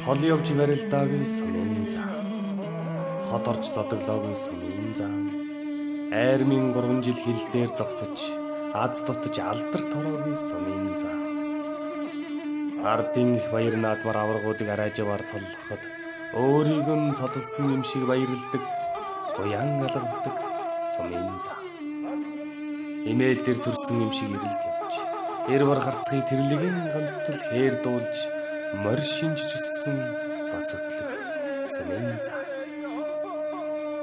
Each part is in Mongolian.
Хол явж барилдаагүй сумын зам. Хот орж зодоглоогүй сумын зам. Айрмын 3 жил хил дээр зогсож, аз дутаж алдар тороогүй сумын зам. Ардын их баяр наадмаар аваргуудыг араажаваар цоллоход өөрийг нь цоллсон юм шиг баярладаг, буян алгадаг сумын зам. Имэйл дээр төрсэн юм шиг эрэлд явж, эр бар гарцхыг тэрлэгэн гантал хээр дуулж, морь шинжиж өссөн бас өтлөх сумын зам.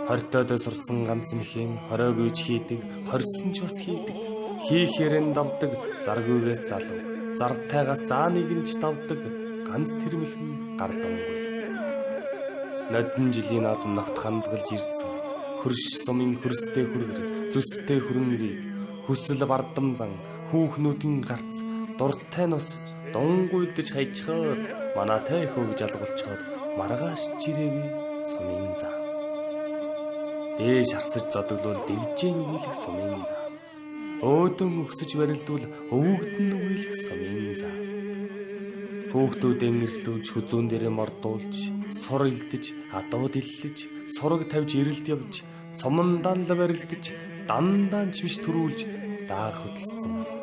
Хортойдоо сурсан ганц мэхэн хоройгүйж хийдэг, хорсон ч бас хийдэг. Хийхээр нь давдаг, заргүйгээс залуу, зартайгаас зааныг нь ч давдаг ганц тэр мэхэн гардамгүй. Нодон жилийн наадам ногт ханзгалж ирсэн. Хөрш сумын хөрстэй хүргэр, зүстэй хүрэн нэрийг хүсэл бардам зан, хүүхнүүдийн гарц, дуртай нус дунгуйлдэж хайчхаад манаатай хөө гэж алгуулчхад маргааш чирээгүй сумын зам. Дээш харсаж зодоглол дэвжээ нүгэлэх сумын зам. Өөдөн өксөж барилдвал өвөгдөн нүгэлэх сумын зам. Хүүхдүүдэн эрхлүүлж хүзүүн дээрээ мордуулж, сур илдэж, адууд иллэж, сураг тавьж эрэлд явж, сумандаан л барилдаж, дандаа ч биш төрүүлж даах хөдөлсөн